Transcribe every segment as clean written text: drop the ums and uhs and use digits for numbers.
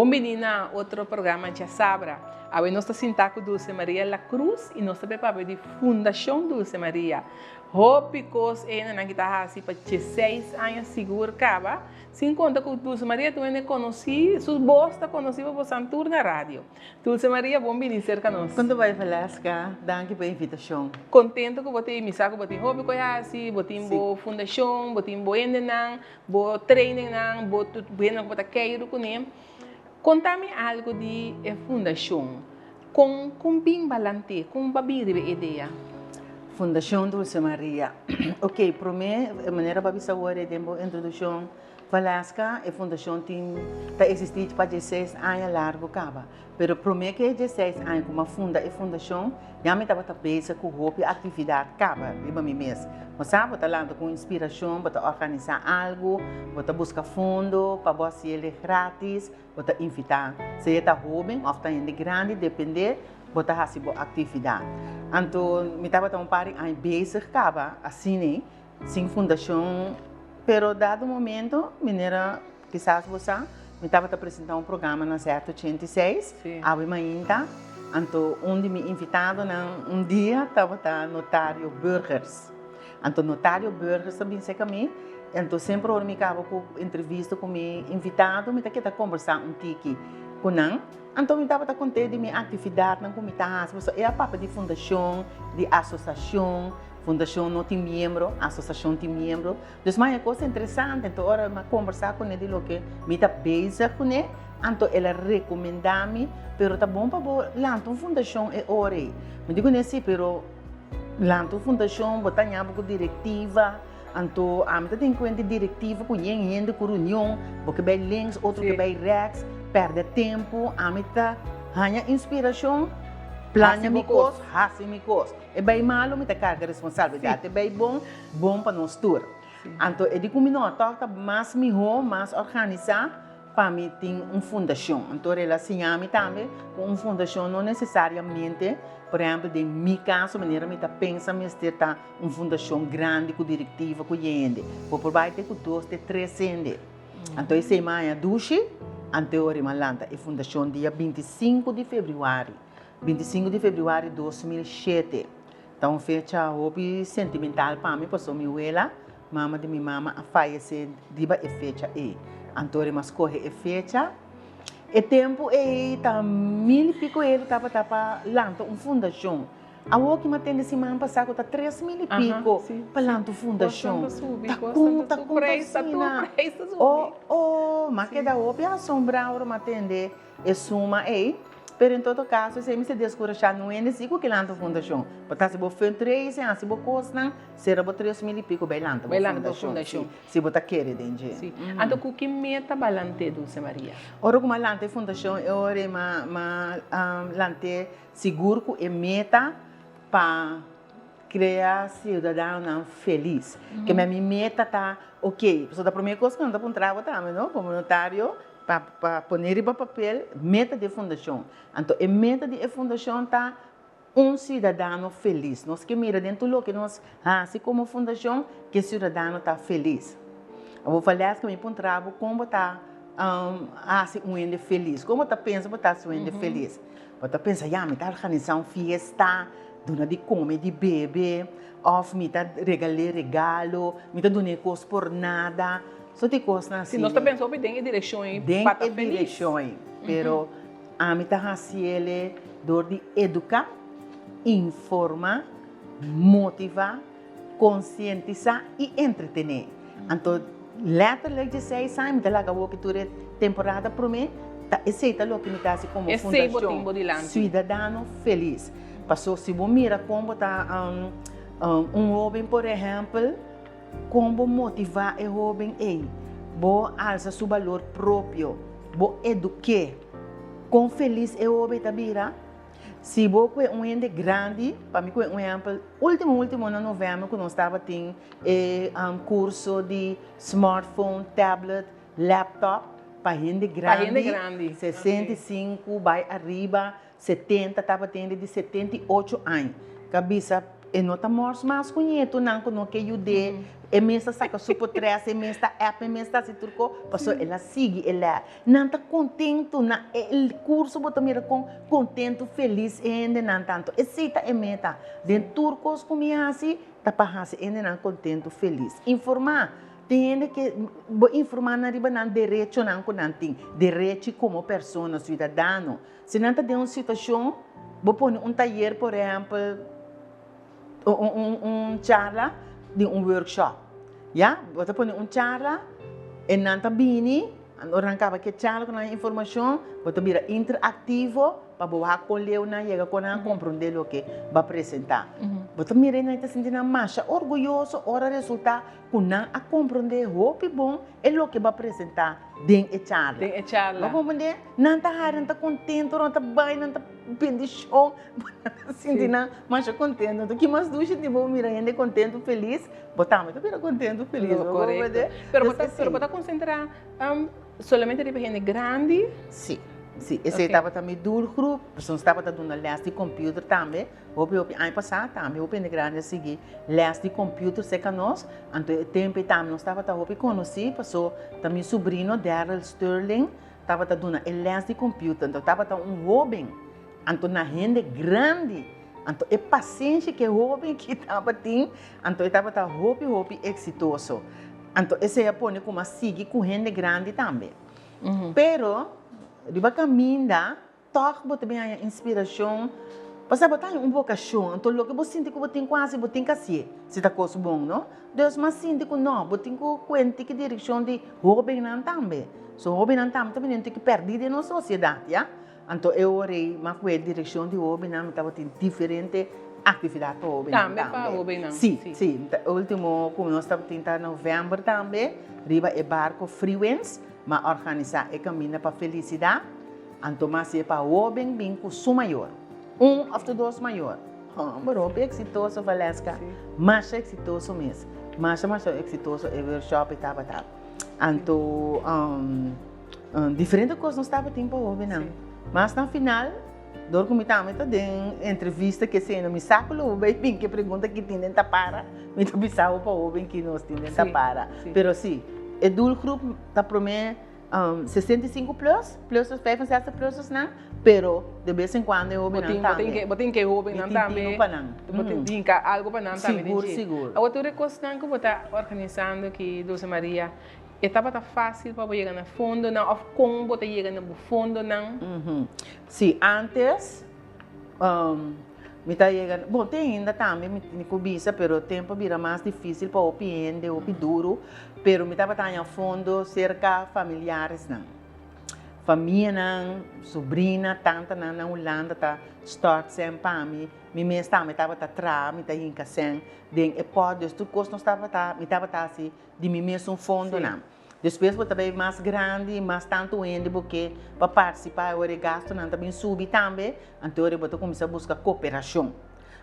Bon bini na otro programa Djasabra. Awe nos ta sinta ku Dulce Maria La Cruz i nos ta bai papia di Fundashon Dulce Maria. Hopi kos enanan ki ta hasi pa dieseis aña sigur kaba, sin konta ku Dulce Maria ta un hende konosí, su bos ta konosí pa bosan tur na radio. Dulce Maria, bon bini serka nos. Kon ta bai Valeska? Danki pa e invitashon. Kontento ku bo ta ei, mi sa ku bo tin hopi ku e hasi, bo tin bo fundashon, bo tin bo hendenan, bo trainingnan, bo hendenan ku bo ta keiru kuné. Konta mi algu di e fundashon. Kon kon bin balant'é? Kon bo a bin riba e idea? Fundashon Dulce Maria. Ok, promé, manera bo a bisa awor den bo introdushon, Valeska, e fundashon tin ta eksistí pa dieseis aña largu kaba. Pero promé ku e dieseis aña ku mi a funda e fundashon, ya mi tabata bezig ku hopi aktividat kaba riba mi mes. Bo sa, bo ta lanta ku un inspirashon, bo ta organisá algu, bo ta buska fondo pa bo hasi el grátis, bo ta invitá sea ta hóben òf ta hende grandi, dependé, bo ta hasi bo aktividat. Anto mi tabata un par di aña bezig kaba asina. Sin fundashon, pero dado momento, manera kisas bo sa, mi tabata presenta un programa na Zerto 86, awe mainta, anto un di mi invitadonan un dia tabata Notario Burgers. Anto Notario Burgers a bin serka mi, anto semper ora mi kaba ku entrevista ku mi invitado, mi ta keda kombersá un tiki ku nan. Anto mi tabata kont'é di mi aktividatnan ku mi ta hasi, pasobra e a papia di fundashon, di asosiashon, Fundashon no tin miembro, asosiashon tin miembro. Dus maya kos interesante, anto ora mi a kombersá kuné di loke mi ta bezig kuné, anto el a rekomendá mi, pero ta bon pa bo lanta un fundashon e ora ei. Mi di kuné si, pero lanta un fundashon bo ta haña bo ku direktiva, anto ami ta tin kuenta di direktiva ku yen hende ku reunion, bo ke bai links, otro ke bai rèks, pèrdè tempu, ami ta haña inspirashon, plania mi kos, hasi mi kos. E bai malu mi ta karga responsabilidat, e bai bon, bon pa nos tur. Anto e di ku mi no tòg ta mas mihó, mas organisá pa mi tin un fundashon. Anto el a siña mi tambe ku un fundashon no nesesariamente, por ehèmpel den mi kaso manera mi ta pensa mester ta un fundashon grandi ku direktiva ku hende. Bo por bai te ku dos te tres hende. Anto esei mi a haña dushi, anto e ora mi a lanta e fundashon dia 25 di febrüari. 25 di februari 2007 ta un fecha hopi sentimental pa mi pasobra mi wela, mama di mi mama, a fayece riba e fecha ei. Anto mi a scoge e fecha. E tempo ei ta mil y pico euro tabata pa lanta un fundacion. Awor ki mi a tende siman pasa cu ta 3000 y pico pa lanta un fundacion. Ta con ta con ta asina? Oh oh, mi a keda hopi asombra ora mi a tende. E suma ei, pero en todo caso esei mester descurashá no hende si cu ke lanta un fundacion. Bo ta haci bo fundraising, haci bo cosnan, cera bo 3000 y pico bay lanta bo fundacion, si bo ta kere den dje. Si. Anto cu ki meta ba lant'é Dulce Maria? Ora cu m'a lanta e fundacion e ora ei m'a m'a lant'é sigur cu e meta pa crea ciudadanonan feliz. Ke mi meta ta, ok, pasobra ta prome cos cu nan ta puntra bo tambe no, como notario, Pa pa pone riba papel meta di e fundashon. Anto e meta di e fundashon ta un siudadano felis. Nos ke mira den tur loke nos hasi komo fundashon ke siudadano ta felis. Awor Valeska mi puntra bo kon bo ta hasi un hende felis? Kon bo ta pensa bo ta hasi un hende felis? Bo ta pensa ya mi ta organisá un fiesta, duna di kome di bebe òf mi ta regal'é regalo, mi ta dun'é kos por nada. So di kosnan asina. Si nos ta pensa hopi den e direkshon ei pa ta felis. Den e direkshon ei. Pero ami ta hasi el dor di eduká, informá, motivá, konsientisá i entretené. Anto lèterlik dieseis aña mi ta laga woki tur e temporada promé, ta esei ta loke mi ta hasi komo fundashon Suidadano Felis. Paso si bo mira kon bo ta un hóben por ehèmpel, Kon bo motivá e hóben ei? Bo alsa su balor propio. Bo eduk'é. Kon felis e hóben ta bira? Si bo kue un hende grandi, pa mi kue un ehèmpel, último último na novèmber ku nos tabatin e kurso di smartphone, tablet, laptop pa hende grandi, 65 bai ariba, 70 tabata hende di 78 aña ka bisa e no ta mors mas ku ñetunan ku no ke yud'é. E mes ta saka su potres, e mes ta app, e mes ta hasi tur ko, pasobra el a sigui e lè. Nan ta kontentu na e kurso, bo ta mira kon kontentu, felis e hendenan ta. Anto esei ta e meta. Den tur kos ku mi hasi ta pa hasi e hendenan kontentu, felis. Informá. Tin hende ke bo informá nan riba nan derechonan ku nan tin, derechi komo persona, siudadano. Si nan ta den un situashon, bo pone un tayer por ehèmpel, un charla di un workshop, ya. Bo ta pone un charla e nan ta bini, ora nan kaba ku e charla ku nan informashon, bo ta bira interaktivo pa bo wak kon leu nan yega kon nan a komprondé loke bo a presentá. Bo ta mira e nan ta sinti nan masha orguyoso ora resultá ku nan a komprondé hopi bon e loke bo a presentá den e charla. Den e charla. Bo a komprondé? Nan ta hari, nan ta kontento, nan ta bai, nan ta bendishon. Bo ta sinti nan masha kontento. Anto ki mas dushi di bo mira hende kontento, felis, bo tambe ta bira kontento, felis. Lo korekto. Pero bo ta, pero bo ta konsentrá solamente riba hende grandi? Sí, sí. Esei tabata mi doelgroep. Pasobra nos tabata duna lès di computer tambe. Hopi hopi aña pasá tambe hopi hende grandi a sigui lès di computer serka nos. Anto e tempu ei tambe nos tabata hopi konosí paso ta mi subrino Darryl Sterling tabata duna e lès di computer. Anto tabata un hóben. Anto na hende grandi. Anto e pasenshi ku e hóben aki tabatin, anto e tabata hopi hopi eksitoso. Anto esei a pone ku mi a sigui ku hende grandi tambe. Pero riba kaminda tòg bo ta bin haña inspirashon, pasobra bo ta haña un vokashon, anto loke bo sinti ku bo tin ku hasi, bo tin ku hasié, si ta kos bon, no? Dus mi a sinti ku nò, bo tin ku kuenti ki direkshon di hóbennan tambe. So hóbennan tambe ta bini un tiki pèrdí den nos sosiedat, ya. Anto e ora ei m'a ku e direkshon di hóbennan mi tabatin diferente aktividat pa hóbennan tambe. Tambe pa hóbennan? Sí, sí. E último ku nos tabatin ta novèmber tambe riba e barko Freewinds m'a organisá e kaminda pa felisidat. Anto m'a hasié pa hóben bin ku su mayor, un òf dos mayor. Hòmber, hopi eksitoso Valeska. Masha eksitoso mes. Masha masha eksitoso e workshop ei tabata. Anto. Diferente kos nos tabatin pa hóbennan. Mas na final, dor ku mi tambe ta den entrevista ke seno, mi sa ku lo bo bai bin ke pregunta ki tin den tapara, mi ta bisa bo pa hóben ki nos tin den tapara. Pero si, e doelgroep ta promé 65 plus, plus 65 plus esnan, pero de bes en kuando e hóbennan tambe. Bo tin ke hóbennan tambe. Mi tin tinu pa nan. Bo tin hinka algu pa nan tambe. Sigur, sigur. Awor tur e kosnan ku bo ta organisando aki, Dulce Maria, E tabata fásil pa bo yega na fondonan òf kon bo ta yega na bo fondonan? Sí, ántes mi ta yega, bon te ainda tambe mi tin ku bisa pero tempu a bira mas difísil pa hopi hende, hopi duru, pero mi tabata haña fondo serka familiaresnan, famianan, sobrina, tantanan na Hulanda ta stòrt sèn pa mi, mi mes tambe tabata traha, mi ta hinka sèn den e pòt, dus tur kos nos tabata, mi tabata hasi di mi mesun fondonan. Despues bo ta bay mas grandi, mas tantu hende bo ke pa participa, e ora e gastonan ta bin subi tambe, anto ora bo ta cuminsa busca cooperacion.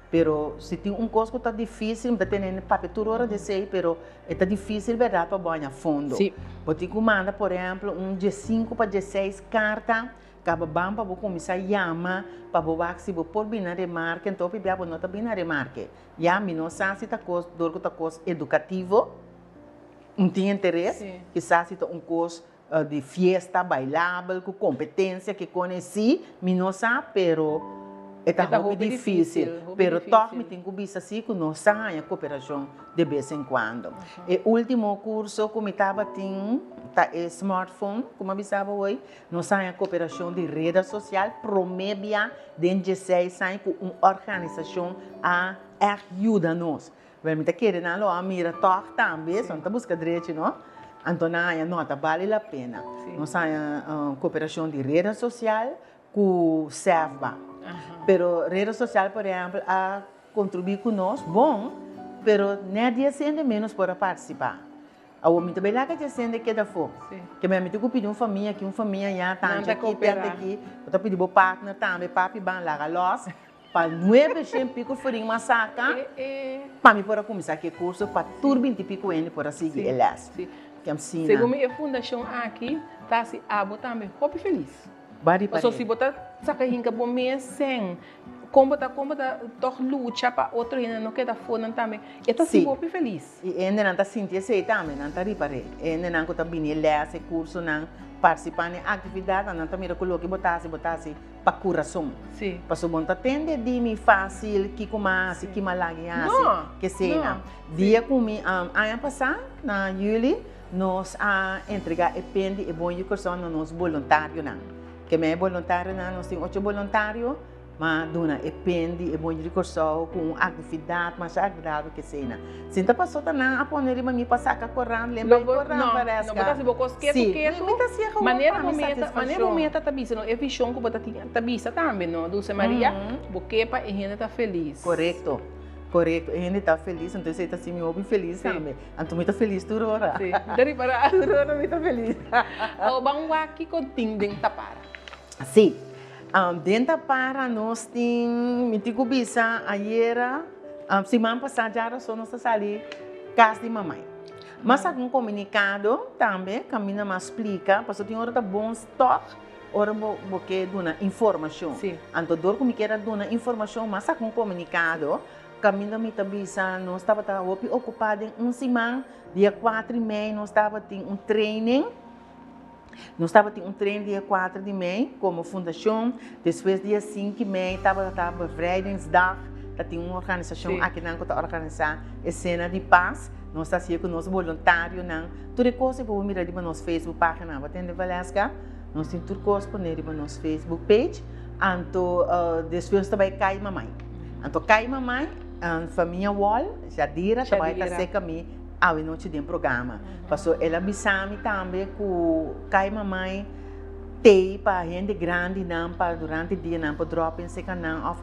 Pero si tin un cos cu ta dificil, mi ta tene hende papia tur ora di esey, pero e ta dificil berdad pa bo haña fondo. Bo tin cu manda por ehemplo un diescinco pa diesseis carta, caba ban pa bo cuminsa yama pa bo wak si bo por bini na remarke, anto hopi bia bo no ta bini na remarke. Ya mi no sa si ta kos dor ku ta kos edukativo, un tin interes, kisas si ta un kos di fiesta, bailabel, ku kompetensia ke kone si, mi no sa, pero e ta hopi difisil. Pero tòg mi tin ku bisa si ku nos sa haña koperashon de bes en kuando. E último kurso ku mi tabatin ta e smartphone, ku mi a bisa bo hoy, Nos a haña koperashon di reda sosial promé bia den dieseis aña ku un organisashon a ègt yuda nos. Wèl, mi ta kere nan lo a mira tòg tambe, so nan ta buska drechi, no? Anto nan haña no ta bale la pena. Nos a haña koperashon di reda sosial ku SEFBA. Pero reda sosial, por ehèmpel, a kontribuí ku nos bon, pero nèt di esei ménos por a partisipá. Awor mi ta bay laga dje sende keda afó. Ke mi tin ku pidi un famia aki, un famia aya, tanchi aki, tante aki. Bo ta pidi bo partner tambe, papi ban laga lòs pa nuebe shen piko forin mas saka pa mi por a kuminsá ku e kurso pa tur binti piko hende por a sigui e lès. Ke asina. Segun mi e fundashon aki ta hasi abo tambe hopi felis. Bari Pasobra si bo ta saka hinka bo mes sen. Kon bo ta kon bo ta tòg lucha pa otro hende no keda afó nan tambe. E ta sinti hopi felis. I e hendenan ta sinti esei tambe, nan ta ripar'é. E hendenan ku ta bini e lès, e kursonan, partisipá na e aktividatnan, nan ta mira ku loke bo ta hasi, bo ta hasi pa kurason. Pasobra bo no ta tende di mi fásil kiko m'a hasi, ki m'a laga i hasi, keseinan. Dia ku mi, aña pasá na yüli, nos a entregá e pen di e Bon Yu Kòrsou na nos boluntarionan. Ke men e boluntarionan, nos tin ocho boluntario. Ma duna e pen di e bonchi di Kòrsou ku un aktividat masha agradabel ke esei-nan. Sinta pasó ta nan a pone riba mi pa saka korant, lemba e korant No, pareska. no, bo ta hasi bo kos ketu Sí, ketu. mi ta hasié gewoon Manera pa bo mi meta, manera bo satisfakshon. meta ta bisa no, e vishon ku bo ta tin ta bisa tambe no, Dulce Maria, bo ke pa e hende ta felis. Korekto, korekto, e hende ta felis, anto esei ta hasi mi hopi felis tambe. Anto mi ta felis tur ora. Sí, mi ta ripará. Tur ora mi ta felis. Awor ban wak kiko tin den Tapara. Sí. Den Tapara nos tin, mi tin ku bisa ayera, siman pasá djarason nos ta sali kas di mamai. M'a saka un komunikado tambe kaminda m'a splika, pasobra tin ora ta bon tòg ora bo bo ke duna informashon. Anto dor ku mi kier a duna informashon m'a saka un komunikado kaminda mi ta bisa nos tabata hopi okupá den un siman, dia kuater i mei nos tabatin un training. Nos tabatin un tren dia kuater di mei komo fundashon, despues dia sinku mei tabata ta Bevrijdingsdag, ta tin un organisashon akinan ku ta organisá e sena di pas, nos ta hasié ku nos boluntarionan, tur e kos ei por mira riba nos Facebook página, bo tende Valeska? Nos tin tur kos poné riba nos Facebook page, anto despues nos ta bai Kai Mamai, anto Kai Mamai famia Wall, Jadira ta bai ta seka mi. Awe nochi den programa. Paso el a bisa mi tambe ku kai mamai tei pa hende grandinan pa durante dia nan por drop in seka nan of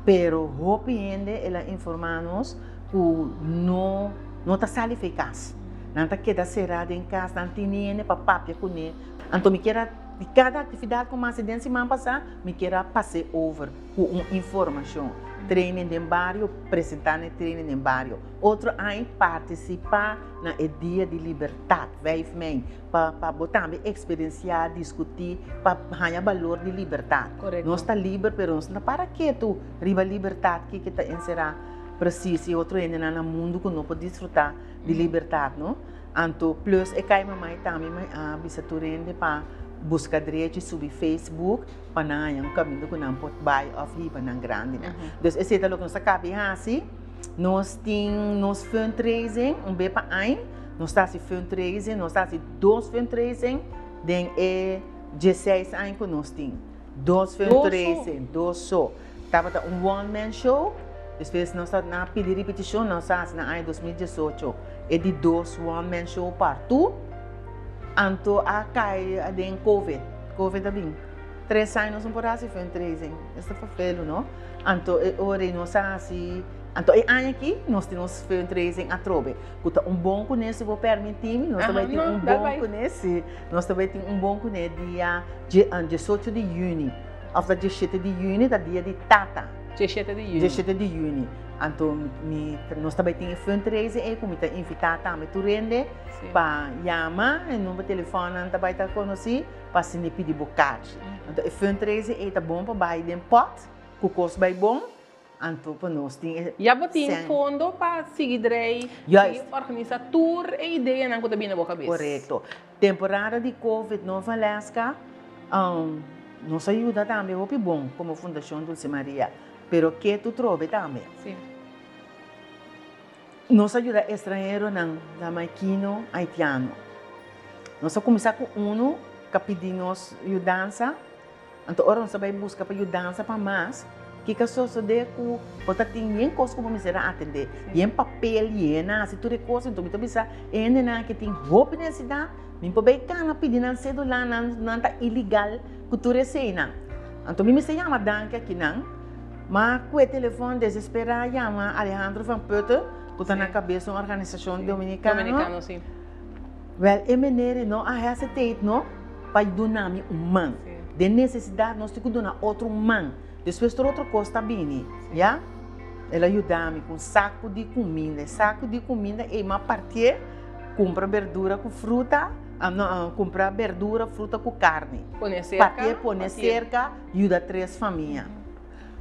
pero hopi hende el a informa nos ku no no ta sali fei kas. Nan ta keda sera den kas nan tin ni hende pa papia kuné. Anto mi kier a di kada aktividat ku mi hasi den siman pasa mi kier a pas'é over ku un informashon. Training den bario, presenta na e training den bario. Otro aña partisipá na e Dia di Libertat, vijf mei, pa pa bo tambe eksperensiá, diskutí, pa haña balor di libertat. Korekto. Nos ta liber pero nos no ta para ketu riba libertat kiko ta enserá presis i otro hendenan na mundu ku no por disfrutá di libertat, no? Anto plus e kai mamai tambe mi a bisa tur hende pa buska drechi subi Facebook pa nan haña un kaminda ku nan por bai òf hiba nan grandinan. Dus esei ta loke nos a kaba di hasi. Nos tin nos fundraising un be pa aña. Nos ta hasi fundraising, nos ta hasi dos fundraising den e dieseis aña ku nos tin. Dos fundraising, dos so. Tabata un one man show, despues nos ta na pidi ripetishon, nos a hasi na aña 2018 e di dos one man show partu. Anto a kai den covid, covid a bin. Tres aña nos no por hasi fundraising, esta vervelu no. Anto e ora ei nos a hasi, anto e aña aki nos tin nos fundraising atrobe, ku ta un bon kuné si bo permití mi, nos ta bai tin un bon kuné, si, nos ta bai tin un bon kuné dia diesocho di yüni òf ta dieshete di yüni ta dia di tata. Dieshete di yüni. Dieshete di yüni. Anto mi, nos ta bai tin e fundraising ei ku mi ta invitá tambe tur hende pa yama, e number telefòn nan ta bai ta konosí. Pa asina e pidi bo kachi. Anto e fundraising ei ta bon pa bai den pot ku kos bai bon, anto pa nos tin e Ya bo tin sèn. fondo pa sigui drei, Juist. sigui organisa tur e ideanan ku ta bini na bo kabes. Korekto. Temporada di covid no Valeska, nos a yuda tambe hopi bon komo Fundashon Dulce Maria, pero ke tu trobe tambe. Sí. Nos a yuda estranheronan jamaikino, haitiano. Nos a kuminsá ku unu ku a pidi nos yudansa, anto ora nos a bai buska pa yudansa pa mas, kiko a sosodé ku bo ta tin yen kos ku bo mester a atendé, yen papel yena, hasi tur e kos, anto mi ta bisa e hendenan aki tin hopi nesesidat, mi por bai kana pidi nan sedula, nan nan ta iligal ku tur eseinan. Anto mi mester yama danki akinan. Ma ku e telefòn desesperá yama Alejandro van Putten, ku ta na kabes un organisashon dominikano. Dominikano, si. Wèl, e mener e no a hesitate no pa duna mi un man. Den nesesidat nos tin ku duna otro un man. Despues tur otro kos ta bini, ya. El a yuda mi ku un saku di kuminda. E saku di kuminda ei m'a partié, kumpra berdura ku fruta, no, kumpra berdura, fruta ku karni. Pone serka. Partié pone serka. Yuda tres famia.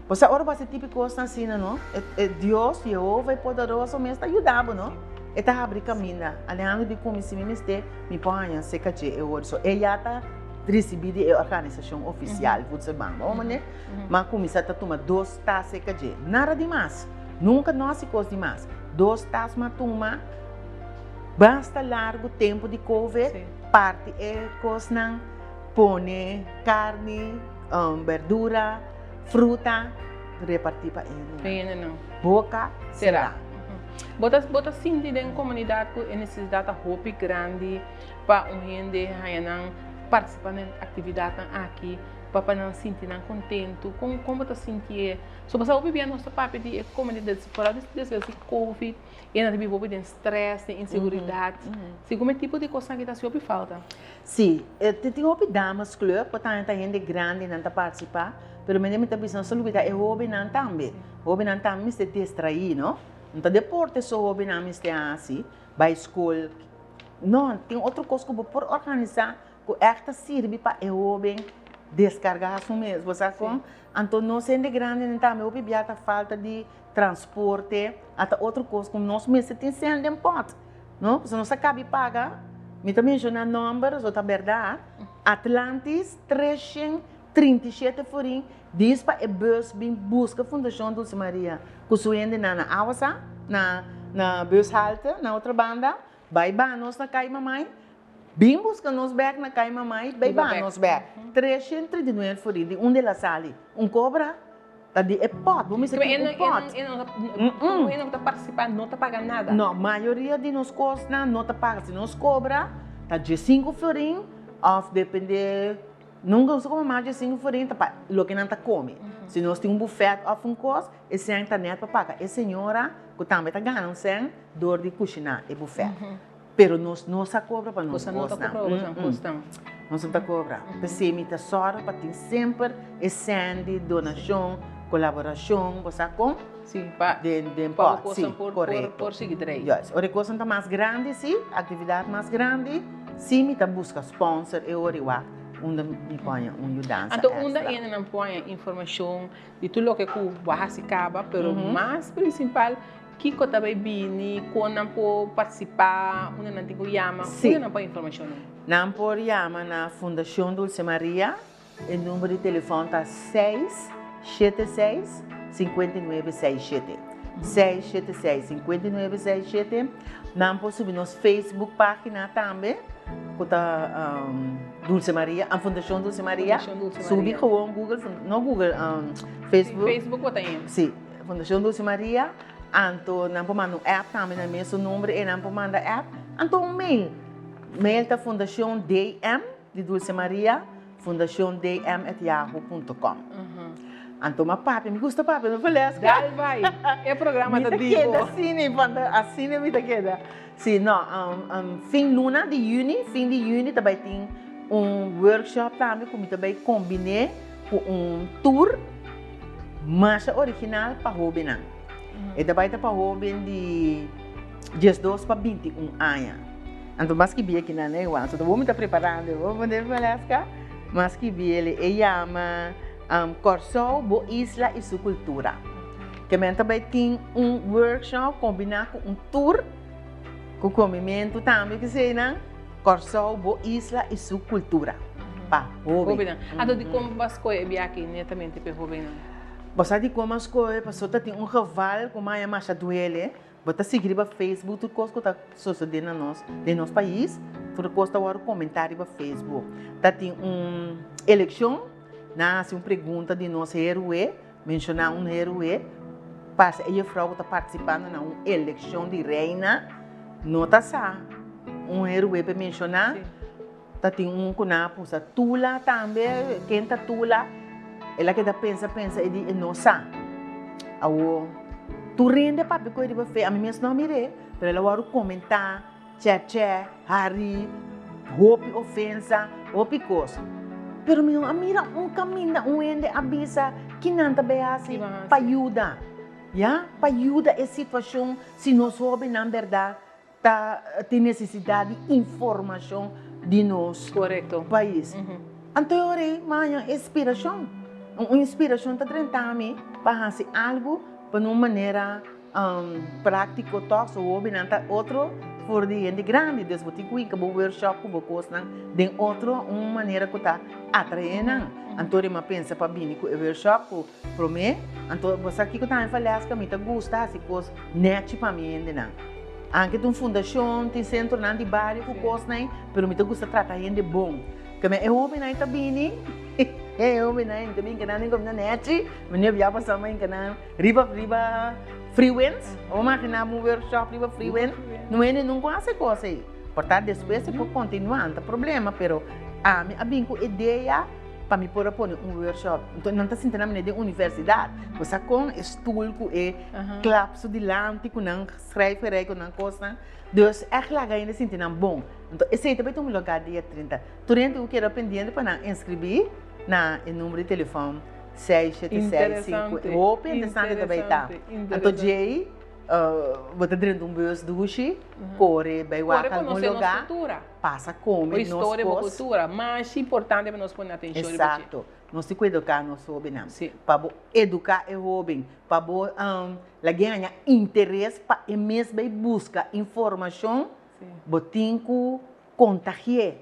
Bo sa ora bo hasi tipo kosnan asina, no? E Dios, Yehova, e poderoso mes ta yuda bo, no? E ta habri kaminda. Alejandro di ku mi si mi mester, mi por haña serka dje e ora. So e ya ta risibí di e organisashon ofisial, Voedselbank. Bo mane? M'a kuminsá ta tuma dos tas serka dje. Nada di mas. Nunka no hasi kos di mas. Dos tas m'a tuma basta largu tempu di Covid, parti e kosnan, pone karni, berdura, fruta, repartí pa e hendenan. Boka será. Bo ta bo ta sinti den komunidat ku e nesesidat ta hopi grandi pa un hende haña nan partisipá den aktividatnan aki pa pa nan sinti nan kontentu? Kon kon bo ta sintié? So pasá hopi bia nos ta papia di e komunidat foral despues di covid e nan ta biba hopi den strès, den inseguridat. Segun e tipo di kosnan aki ta hasi hopi falta. Sí, tin hopi damas club ku ta ta hende grandi nan ta partisipá, pero mende mi ta bisa nos ta lubidá e hóbennan tambe. Hóbennan tambe mester distraí, no? No ta deporte so hóbennan mester hasi, bai skol. No, tin otro kos ku bo por organisá ku ègt ta sirbi pa e hóben deskargá su mes, bo sa kon? Anto nos hende grandinan tambe hopi bia ta falta di transporte, ata otro kos ku nos mester tin sèn den pòt. No, pasobra nos a kabi paga, mi ta menshoná nòmber, so ta bèrdat, Atlantis 337 florin dis pa e bus bin buska Fundashon Dulce Maria ku su hendenan na Awasa, na na bushalte na otro banda, bai baha nos na Kai Mamai, bin buska nos bèk na Kai Mamai, bai baha nos bèk. 339 florin di unda el a sali? Un kobra? Ta di e pot, bo mester tin un pot. Tur hende ku ta partisipá no ta paga nada. No, mayoria di nos kosnan no ta paga. Si nos kobra ta diesinku florin òf depende, nunka nos ta kobra mas diesinku florin ta pa loke nan ta kome. Si nos tin un bufèt òf un kos, e sèn ta nèt pa paga e señora ku tambe ta gana un sèn dor di kushiná e bufèt. Pero nos no sa cobra pa nos cosnan. Boso no ta cobra pa boso cosnan. Nos no ta cobra. P'esei mi ta sòru pa tin semper e sèn di donashon, kolaborashon, bo sa kon? Sí, pa Den den pa pòt, bo sí, kosnan por korekto. por sigui drei. Juist. Ora e kosnan ta mas grandi, sí, aktividat mas grandi, sí mi ta buska sponsor e ora i wak unda mi por haña un yudansa Anto unda èkstra. hendenan por haña informashon di tur loke ku bo a hasi kaba, pero mas prinsipal Kiko ta bay bini, kon nan por partisipá, unda nan tin ku yama, Sí. unda nan por informashonnan? Nan por yama na Fundashon Dulce Maria, e number di telefòn ta seis shete seis, 59 67. 676 59 67. Nan por subi nos Facebook página tambe, ku ta Dulce Maria, Fundashon Dulce Maria. Fundashon Dulce Subi Maria. gewoon Google, no Google, Facebook. Facebook bo ta in. Sí. Fundashon Dulce Maria, anto nan por manda un app tambe na e mesun number ei nan por manda app, anto un mail. Mail ta fundashon dm di Dulce Maria, fundashondm at yahoo punto com. Anto m'a papia, mi gusta papia no Valeska? Dal bai, e programa ta Mi ta di bo. keda asina, Ivanda, asina mi ta keda. Si, no, fin luna di yüni, fin di yüni ta bai tin un workshop tambe ku mi ta bai kombiné ku un tour masha original pa hóbennan. E ta bai ta pa hóben di diesdos pa 21 aña. Anto mas skibi aki nan e igual. So ta bo mi ta preparando, bo pone Valeska? Mas skibi el e yama Kòrsou, bo isla i su kultura. Ke men ta bai tin un workshop kombiná ku un tour ku komimentu tambe keseinan, Kòrsou, bo isla i su kultura pa hóben. Hóbennan. Anto dikon bo a skohe e biaha aki netamente pa e hóbennan? Bo sa dikon bo a skohe? Pasobra ta tin un geval ku maya masha duele. Bo ta sigui riba Facebook tur kos ku ta sosodé na nos, den nos pais, tur kos ta wòrdu komentá riba Facebook. Ta tin un elekshon, nan a hasi un pregunta di nos héroe. Menshoná un héroe, pasa e jefrou ku ta partisipando na un elekshon di reina no ta sa un héroe pa menshoná. Ta tin un ku nan a pusa Tula tambe, ken ta Tula? El a keda pensa pensa e di e no sa. Awor tur hende papia ku e riba fe, ami mes no a mir'é, pero el a wòrdu komentá. Chèchè, hari, hopi ofensa, hopi kos. Pero mi no a mira un kaminda un hende a bisa ki nan ta bay hasi pa yuda. Ya, pa yuda e situashon si nos hóbennan bèrdat ta tin nesesidat di informashon di nos pais. Anto e ora ei mi a haña inspirashon. Un inspirashon ta drenta mi pa hasi algu pa na un manera práktiko tòg. So hóbennan ta otro for di hende grandi, dus bo tin ku hinka bo workshop ku bo kosnan den otro un manera ku ta atraé nan. Anto mi a pensa pa bini ku e workshop ku promé. Anto bo sa kiko tambe Valeska, mi ta gusta hasi kos nèchi pa mi hendenan. Anke ta un fundashon, tin sentronan di bario ku kosnan, pero mi ta gusta trata hende bon. Keme e hóbennan ta bini, e hóbennan ta bin kenan den komida nèchi, meneer bia pasa ma kenan riba riba Freewinds, bo magina bo un workshop riba Freewinds, no hende nunca a hasi kos ei. Por ta despues e por kontinuá, no ta problema, pero ami a bin ku idea pa mi por a pone un workshop. Enton nan ta sinti nan meneer den universidat, bo sa kon e stul ku e klap su dilanti ku nan schrijfgerei ku nan kosnan, dus ègt laga hende sinti nan bon. Enton esei ta bai tuma lugá dia 30. Tur hende ku keda pendiente pa nan inskribí na e number di telefòn seis shete seis sinku. Interesante. Hopi interesante ta bai ta. Interesante, Anto interesante. djei bo ta drenta un bus dushi, kore bai Kore wak algun konosé nos lugá, kultura. pasa kome Bo nos historia, bo kos. kultura. Mas importante pa nos pone atenshon riba dje. Eksakto. Nos tin ku eduká nos hóbennan. Sí. Pa bo eduká e hóben, pa bo laga e haña interes pa e mes bai buska informashon. Bo tin ku kontagi'é.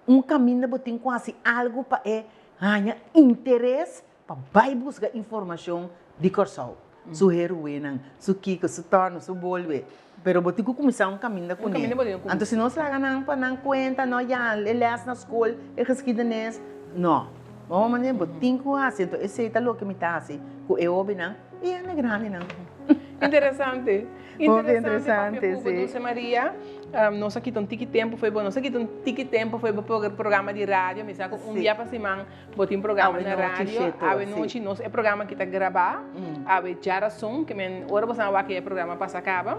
Un kaminda bo tin ku hasi algu pa e haña interes pa bai buska informashon di Kòrsou. Su heruenan, su kiko, su tòrno, su bolbe. Pero bo tin ku kuminsá un kaminda kuné. Anto si nos laga nan pa nan kuenta, no ya, e lès na skol, e geschiedenis, no. Bo manera bo tin ku hasi. Anto esei ta loke mi ta hasi ku e hóbennan i hende grandinan. Interesante. Hopi Interesante, interesante, papia cu bo, sí. Dulce Maria. Nos a kita un tiki tempo foi bo, nos a kita un tiki tempo foi bo programa di radio. Mi sa cu un Sí. bia pa siman bo tin programa Awe na nochi radio. sheto, Awe sí. nochi nos e programa kita graba. Awe djarason, ke men ora bo sa wak e programa pasa caba.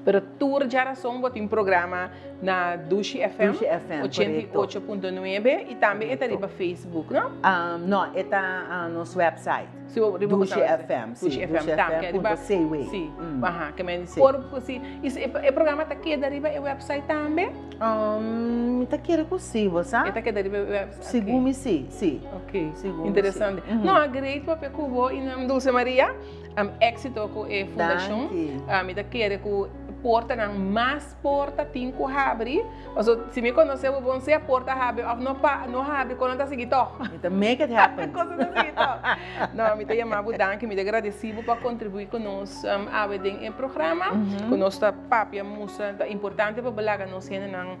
Pero tur djarason bo tin programa na Dushi FM, Dushi FM, correcto. 88.9 y tambe e ta riba Facebook, no? No, e ta nos website. Si bo riba Dushi botan FM, si, Dushi Dushi FM, tambe FM riba punto CW. Si, aha, ke men Si. por si y si e programa ta keda riba e website tambe? Mi ta kere ku si, bo sa? E ta keda riba e website, ok. Segun mi si, si. Ok, Segun mi si. interesante. No, a great papia ku bo y Dulce Maria. Éxito ku e fundashon. Danki. Mi ta kere ku portanan mas porta tin ku habri. Paso si mi konosé bo bon sea porta habri òf no pa no habri kos nan ta sigui tòg. Mi ta make it happen. Kos nan ta sigui tòg. No, mi ta yama bo danki, mi ta gradesí bo pa kontribuí ku nos awe den e programa. Ku nos ta papia mustra ta importante pa bo laga nos hendenan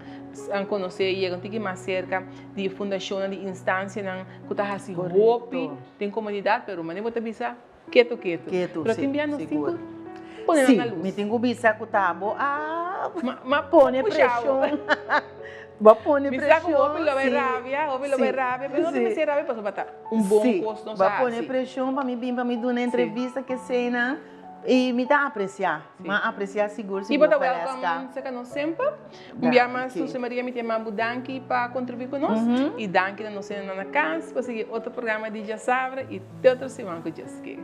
konosé i yega un tiki mas serka di e fundashonnan, di instansianan ku ta hasi hopi den komunidat, pero manera bo ta bisa Ketu ketu. Ketu, Pero si, tin bia nos tin sigur. ku pone nan Si, na lus. mi tin ku bisa ku ta bo a Ma, ma pone pusha bo. preshon. Bo a pone Mi sa ku preshon, hopi lo bai si, rabia, hopi lo bai si, rabia, pero no ta si. mester rabia pasobra ta un bon Si, kos nos bo a a pone hasi. preshon pa mi bin pa mi duna Si. entrevista keseinan i mi ta apresiá. Si. Mi a apresiá sigur I sigur bo ta Valeska. welcome serka nos semper. Un bia mas Danki. Dulce Maria mi ta yama bo danki pa kontribuí ku nos i danki na nos hendenan na kas pa sigui otro programa di Djasabra i te otro siman ku Dios ke.